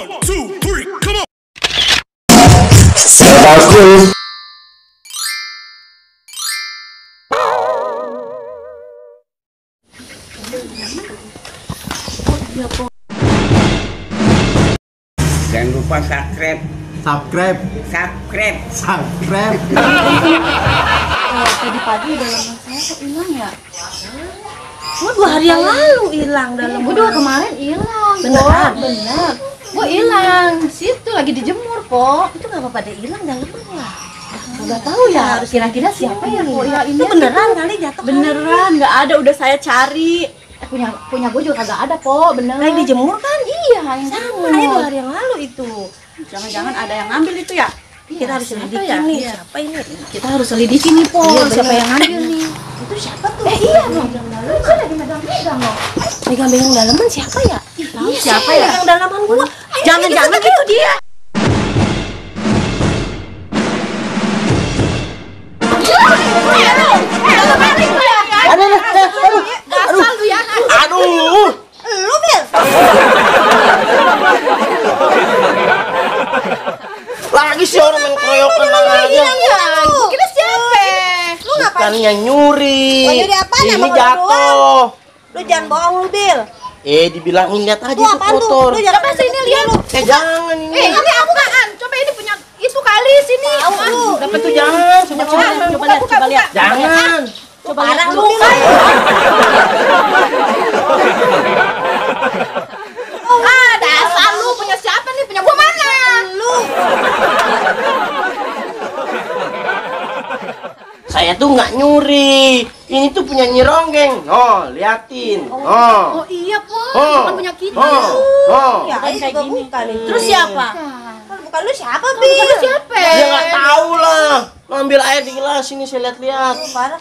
One, two, three, come on. Aku Jangan lupa subscribe. Tadi pagi dalam saya kok hilang ya? Oh, 2 hari yang lalu hilang dalam. Udah kemarin hilang. Beneran? Bener. Gua hilang. Situ lagi dijemur kok. Itu nggak apa-apa deh hilang dalamnya. Nggak tahu ya. Kira-kira siapa yang ya ini? Itu beneran kali jatuh. Beneran nggak ada. Udah saya cari. Punya gue juga kagak ada kok. Bener. Lagi dijemur kan? Iya. Yang sama. 2 hari yang lalu itu. Jangan-jangan ada yang ngambil itu ya? Kita harus selidikin nih. Siapa ini? Kita harus selidikin nih po. Siapa yang ngambil nih? Itu siapa tuh? Iya dong. Itu lagi megang-megang loh. Megang-megang dalaman siapa ya? Tahu siapa ya? Megang dalaman gua. Jangan-jangan itu dia. Gasal lu ya. Aduh. Lu Bil. Lagi sih orang main keroyokan aja. Kira siapa? Lu ngapain? Bukannya nyuri. Oh, nyuri apaan? Ini Emang jatuh. Lu jangan bohong lu Bil. Dibilangin lihat aja Tuh itu apaan tuh? kotor. Lu jangan sini lihat lu. Jangan ini. Ini apaan? Coba ini punya itu kali sini. Tahu lu. Tapi itu jangan. Coba lihat. Jangan. Coba lihat lu. Dasar lu punya siapa nih? Punya gua mana? Lu. Saya tuh nggak nyuri. Ini tuh punya Nyi Ronggeng. Oh, liatin. Oh iya, Po. Bukan punya kita. Ya, Bukan kayak juga gini. bukan itu. Terus siapa? Bukan lu siapa, Bil? Bukan lu siapa? Ya nggak tahu lah. Ngambil air di gelas ini saya lihat-lihat. Parah.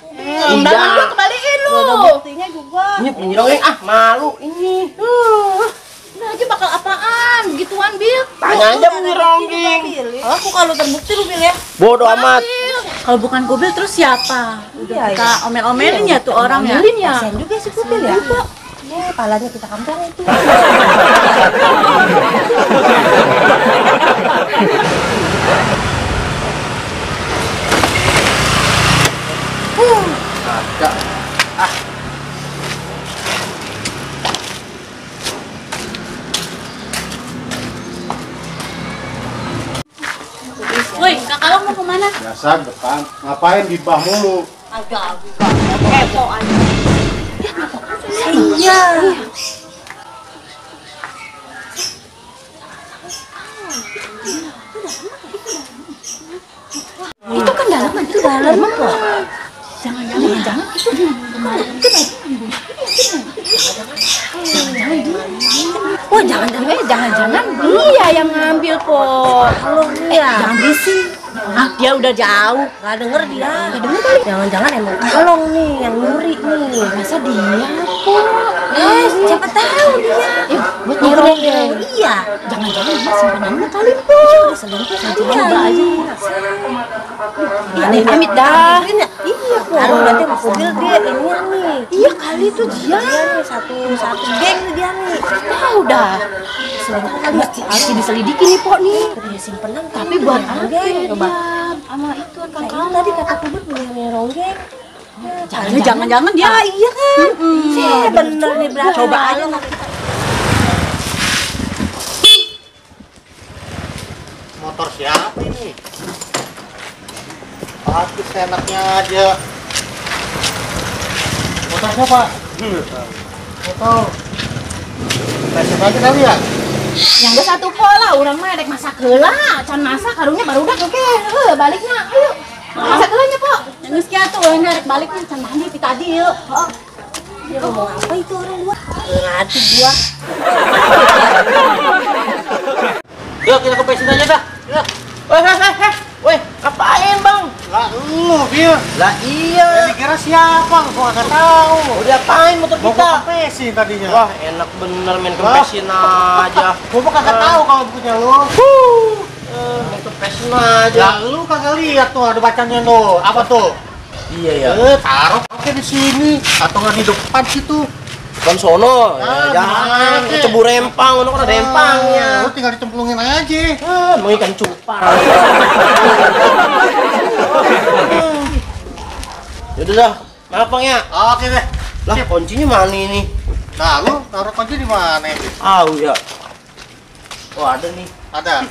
Undangan Gua kembaliin lu. Ada buktinya juga. Ini punya Nyi Ronggeng. Malu ini. Nah, aja bakal apaan? Gituan, Bil. Tanya aja Nyi Ronggeng. Aku kalau terbukti lu Bil ya. Bodoh amat. Kalau bukan Kubil terus siapa? Iya, Kita omel-omelin ya tuh orang ya. Omelin ya. Kasian juga si Kubil ya. Ya, palanya kita kampung itu. Woi, kakak lo mau kemana? Biasa depan, ngapain di bah mulu? Agak kepo aja. Iya. Itu kan dalaman, itu dalaman kok. Jangan-jangan itu oh, jangan-jangan dia yang ngambil kok. Jangan berisik. Dia udah jauh. Gak denger dia. Gak denger kali. Jangan-jangan emang tolong nih yang nyuri nih. Masa dia kok? Siapa tahu dia. Buat nyuri. Iya. Jangan-jangan dia simpanannya kali po. Selingkuh saja. Coba aja. Iya, amit dah. Iya po. Taruh berarti mobil dia ini nih. Iya kali itu dia. Dia nih satu geng nih dia nih. Tahu dah. Selingkuh kali harus diselidiki nih po nih. Dia simpanan tapi buat apa? Coba. Sama itu kan kamu tadi kata Kubur punya Ronggeng. Jangan-jangan dia. Iya kan? Iya bener nih berarti. Coba aja. Motor siapa ini? Parkir seenaknya aja. Motor siapa? Motor. Peset aja kali ya? Yang gue satu pola, orang mah dek masak heula, can masak karungnya baru udah oke. Baliknya, ayo. Masak heulanya, Po. Geus kieu tuh orang rek baliknya can mandi pi tadi yeuh. Dia ngomong apa itu orang dua? Ngerti gua. Yuk kita ke pesin aja dah. Yuk. Weh, ngapain bang? Lah lu, Bil. Lah iya. Dikira siapa? Gua nggak tahu. Udah apain motor Mau kita? gua kepesin tadinya. Wah enak bener main kepesin aja. Gua mah kagak tahu kalau punya lu. Main kepesin aja. Ya lu kagak lihat tuh ada bacanya tuh. Apa tuh? Iya ya. Taruh oke di sini atau nggak di depan situ. Kan sono. Ah, Jangan gimana? kecebur rempang, ono kan ada rempangnya. baru tinggal dicemplungin aja. Mau ikan cupang. Yaudah dah, maaf Bang ya. Oke deh. Lah kuncinya mana ini? Nah, lu taruh kunci di mana? Ya. Oh ada nih. Ada.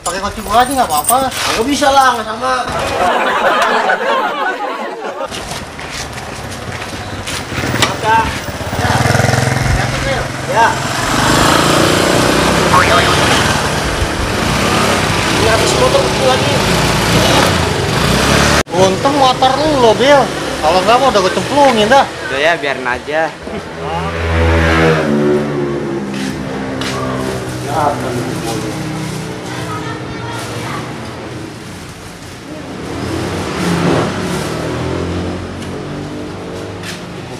Pakai kunci gua aja nggak apa-apa. Nggak bisa lah, nggak sama. Maka. Ya. Ini habis motor lagi. Untung motor lu lo, Bil. Kalau nggak mau udah gue cemplungin dah. Udah ya, biarin aja.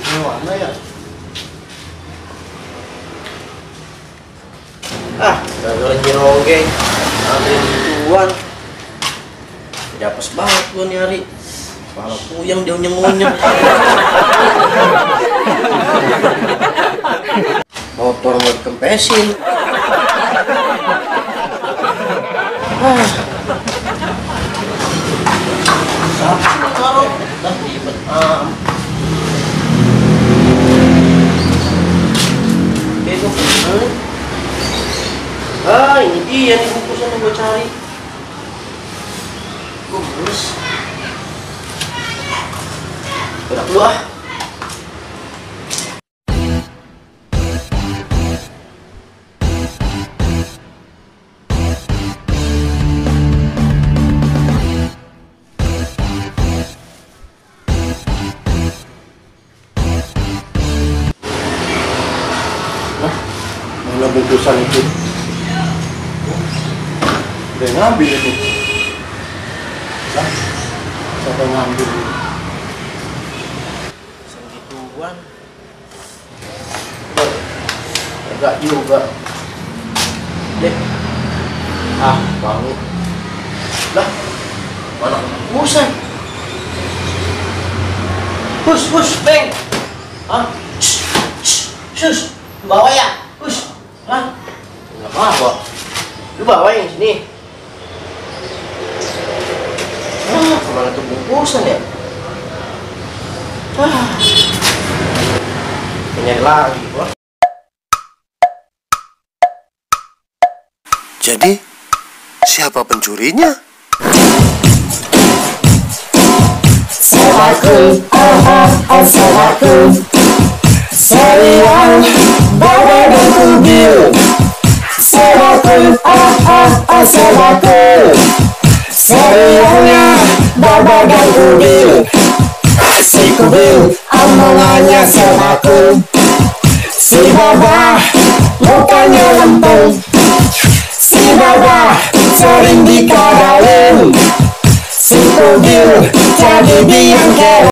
Gimana ya? Gak lagi rogeng. Ada gituan. Udah apes banget gua nih hari. Kepala puyeng dia unyeng-unyeng. Motor mau dikempesin. Sapu taruh. Dah ribet ini dia nih bungkusan yang gue cari. Gue males. Udah keluar. Mana bungkusan itu? Udah ngambil itu. Lah, siapa yang ngambil itu? Segituan. Enggak juga. Deh. Bangun. Lah, mana bungkusan? Push, beng. Sus, bawa ya. Push. Nggak apa-apa. Lu bawa yang sini. Kemana tuh bungkusan ya? Nyari lagi gua. Jadi, siapa pencurinya? Serahku, serahku, serial badan dan kubil. Serahku, serahku, serialnya badan dan kubil. Si kubil omongannya serahku, si baba mukanya lempeng, si baba sering dikadalin, si kubil jadi biang kerok.